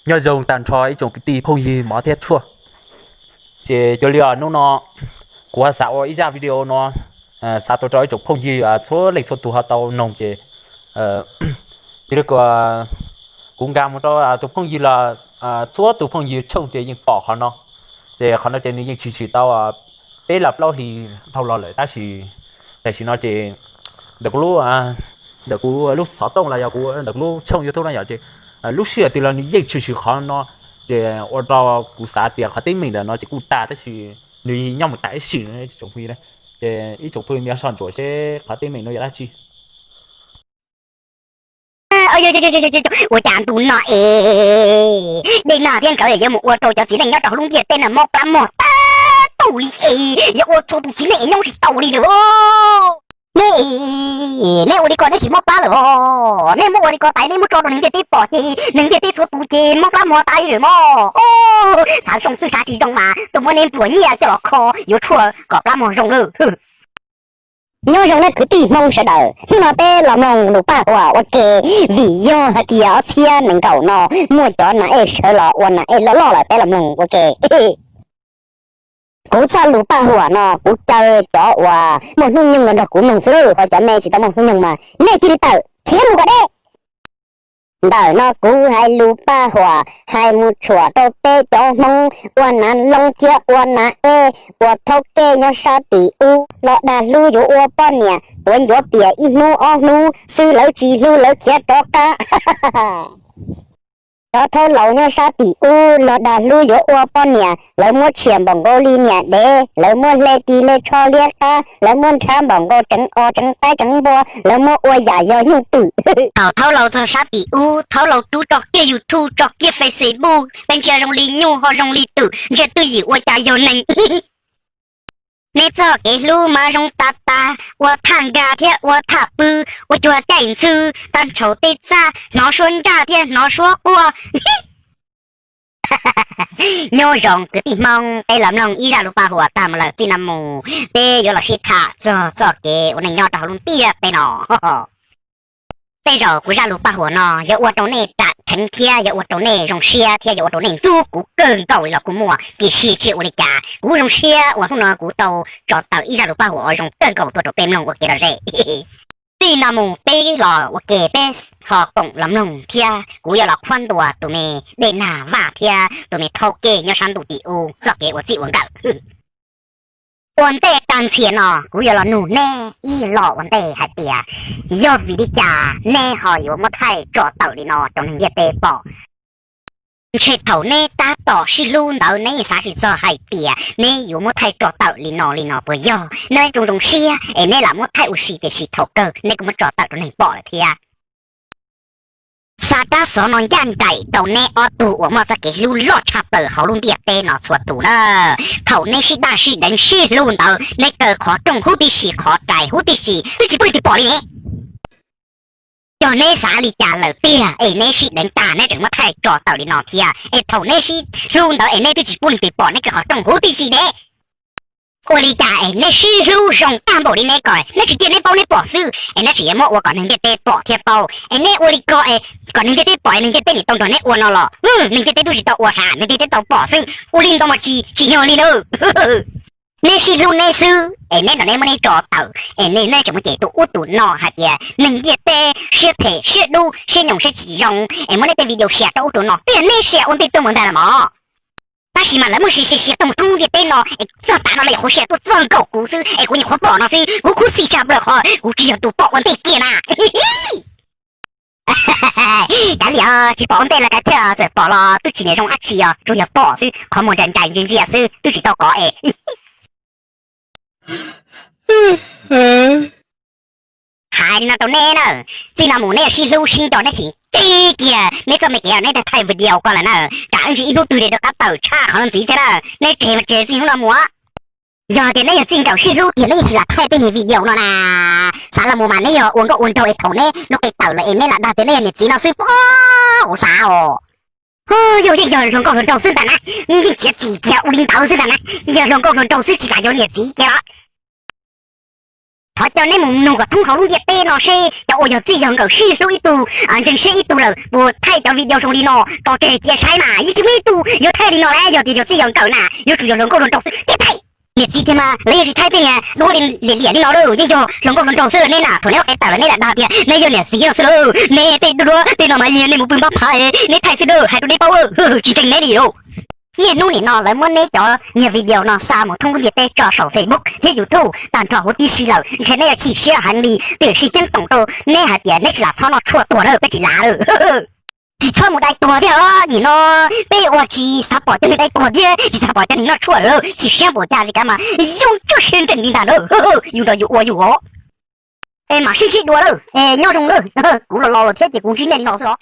Nyob zoo tag nrho ib tsoom kwv tij phooj ywg mov thiab tshuaj. Ces cuag li hnub no kuv xav ua ib zaj video no, xav tuaj rau ib tsoom phooj ywg txhua leej txhua tus ho tau noog ces, tiag tiag, kuv nkag mus rau tus phooj ywg los txhua tus phooj ywg tshooj ces yeej pom qhov no. Ces qhov no ces nws yeej tshwm sim tau peb los plaub hlis dhau los lawm tab sis tam sim no ces ntawm kuv lub, ntawm kuv lub xov tooj los yog kuv ntawm kuv lub tshooj YouTube no yom ces lub sij hawm twg los nws yeej tshwm sim qhov no. Ces ua rau kuv xav tias qhov teeb meem ntawm no ces kuj tag tab sis nws nyob mus tas ib sim no ib tsoom phooj ywg. Ces ib tsoom phooj ywg soj ntsuam seb qhov teeb meem no yog dab tsi. Ua cas ntu no es dej nag thiab nkawd yuav mus ua rau cov txiv neej nyob rau hauv lub ntiaj teb no mob plab mog tag tug li es yuav ua txhua tus txiv neej es nyob tsis tau li lawm. Neb, neb ua li ko neb tsis mob plab lawm os. Neb muab ua li ko tas neb muab tso rau neeg ntiaj teb pom ces neeg ntiaj teb txhua tus ces mob plab mog tas li lawm mog. Xav zoo xwb xav tsis zoo mas tuaj muab neb nplua nyiaj coj los kho yuav tshuaj kom plab mog zoo lawm. Nyob zoo nawb kwv tij Hmoob sawv daws, hnub no peb los mloog lus paj huam ua ke, vim yog hais tias ob txhiab nees nkaum no muaj cov nas ej sawv los ua nas ej loj loj lawm peb los mloog ua ke. Kuv txoj lus paj huam no kuv caw cov uas muaj hnub nyoog los nrog kuv mloog xwb, ho cov me tsis tau muaj hnub nyoog mas nej cia li tawm khiav mus kom deb. Ntawm no kuv hais lus paj huam hais mus tshuam rau peb cov Hmoob ua nas loo thiab ua nas ej, ua thaub kej nyob sab tim ub los dag hlub yuav ua poj niam, tuav ncuav pias ib hnub ob hnub xwb lawv tsis hlub lawv khiav rov qab. Cov thaub laus nyob sab tim ub los dag hlub yuav ua poj niam, lawv muab tshiam npaum nkaus li niam dev, lawv muab hle ris hle tsho liab qab, lawv muab nrhab npaum nkaus tseev os tseev qaib tseev npua, lawv muab ua yam yog nyuj twm. Thaum thaub laus txog sab tim ub, thaub laus rub tso kiag YouTube tso kiag Facebook, peb ntsia zoo li nyuj ho zoo li twm, ntsia twj ywm ua cas yog neeg. Neb txoj kev hlub mas zoo tas tas, ua thaj nkag thiab ua thaj pw, ua cuag caij ntxhw, tag ntshaum tej txaj, hnov suab nraj thiab hnov suab quaj. Nyob zoo kwv tij Hmoob, peb los mloog ib zaj lus paj huam tag mus lawm, txij no mus peb yuav los sib tham txog txoj kev ua neej nyob rau hauv lub ntiaj teb no. Tej zaum kuv zaj lus paj huam no yuav ua rau nej ram dheev thiab yuav ua rau nej zoo siab thiab yuav ua rau nej ntxub kuv kawg nkaus li los kuj muaj, tiam sis tsis ua li cas, kuv zoo siab uas hnub no kuv tau tso tawm ib zaj lus paj huam uas zoo kawg nkaus tuaj rau peb mloog ua kev lom zem. Txij no mus peb los ua ke peb ho koom los mloog thiab kuv yuav los qhuab ntuas tus me dej nag vaj thiab tus me thaub kej nyob sab ntuj tim ub txoj kev ua txij ua nkawm. Ua ntej tag nrho no kuv yuav los nug neb ib lo ua ntej hais tias, yog vim li cas neb ho yuav muab thaij tso tawm li no rau neeg ntiaj teb pom? Ntshe thaum neb tab tom sib hlub ntawd neb yeej xav tsis txog hais tias neb yuav muab thaij tso tawm li no li no puas yog? Neb zoo zoo siab es neb lam muab thaij ua si, tiam sis thaum kawg neb kuj muab tso tawm rau neeg pom lawm thiab. Xa rab xov no ncaj nraim rau neb ob tug uas muaj txoj kev hlub loj tshaj plaws hauv lub ntiaj teb no txhua tus na. Thaum neb sib daj sib deev sib hlub ntawd neb kaw qhov rooj huv tib si qhov rais huv tib si twb tsis pub leej twg pom li ne. Yog neb xav li cas lawm tiag es neb sib deev tag neb tseem muab thaij tso tawm li no thiab? Es thaum neb sib hlub ntawd es neb twb tsis pub leej twg pom neb kaw qhov rooj huv tib si ne. Ua li cas es neb sib hlub zoo tag npaum li ne, kom neb tsis cia neb paub neb pom xwb es neb tseem yuav muab ua kom neeg ntiaj teb pom thiab paub? Es neb ua li ko es kom neeg ntiaj teb pom es neeg ntiaj teb nim tau nrog neb ua no los? Neeg ntiaj teb twb tsis tau ua sav, neeg ntiaj teb tau pom xwb, ua li ntawd mas tsis, tsis yog li na. Neb sib hlub neb xwb es neb nrog neb muab neb tso tawm es neb tseem mus cem tus ub tus no hais tias neeg ntiaj teb siab phem siab dub siab nyoos siab tsis zoo es muab neb tej video share rau ub rau no, twb yog neb share ua ntej tuaj mus ntag los mas. Tab sis mas lawv muab share share share tuaj mus thoob ntiaj teb no es txog tav no lawv nyuam qhuav share tuaj txog nkaus kuv xwb es kuv nyuam qhuav pom no xwb, kuv khuv xim tshaj plaws qhov kuv tsis yog tus pom ua ntej kiag na. Kav liam, tsis pom ua ntej los kav liam, txawm pom los twb tsis niam zoo dab tsi os, tsuas yog pom xwb, qhov muag nrais nrais ntsia ntsia xwb twb tsis tau kov es. Hais li no rau neb na, txij no mus neb yuav sib hlub sib nco neb tsis ntsib kiag neb txoj me kev neb thaij video ko lawm na, tsam ib ntsis ib hnub twg li rov qab tawm tshaj qhov no ntxiv thiab na, neb tseg mas tseg txij hnub no mus. Yog tias neb yog txij nkawm sib hlub tiag neb yeej tsis lam thaij tej niag video no na. Xav los mus mas neb yog ua nkauj ua nraug es thaum neb lub qe tawm lawm es neb lam dag tias neb yog niam txiv no xwb pob, kuv xav os. Yog yeej yog hluas nkauj hluas nraug xwb ntag na, yeej txiav txim kiag ua li ntawd xwb ntag na. Yog hluas nkauj hluas nraug xwb tsis kam yuav niam txiv kiag los. Thov caw neb mus nug kom thoob hauv lub ntiaj teb no seb cov uas yog txij yog nkawm sib hlub ib tug, ntseeg siab ib tug lawm puas thaij cov video zoo li no tso tseg cia saib mas. Yeej tsis muaj ib tug yuav thaij li no lawm. Yog tias yog txij yog nkawm na yuav tsum yog hluas nkauj hluas nraug xwb thiaj thaij. Niam txiv tiag mas lawv yeej tsis thaij tej niag duab li liam liam li no lawm, yeej yog hluas nkauj hluas nraug xwb. Neb na thaum neb ua qe tawm lawm neb lam dag tias neb yog niam txiv no xwb lauj. Neb tej duab duab tej no mas yog neb mus pw npab phav neb thaij xwb lauj, hais rau neb paub, tsis ntseeg neb li lauj. Niaj hnub nim no lawv muab neb cov niag video no xa mus thoob lub ntiaj teb tso saum Facebook thiab YouTube tag nrho huv tib si lawm, ntshe neb yuav chim siab heev li. Tiam sis ceeb toom rau neb hais tias neb tsis lam txhob noj tshuaj tuag na, peb tsis lav lawm. Tsis txhob mus dai tuag thiab os. Nim no peb ua tsis xav pom cov neeg dai tuag thiab tsis xav pom cov neeg noj tshuaj lawm, chim siab npaum cas li kav mas zoo cuaj siab nteeg li ntag na. Yus nrog yus ua yus os. Es mam sib ntsib dua lawm, es nyob zoo lawm. Kuv los los lawm thiab ces kuv ntsib nej li no xwb os.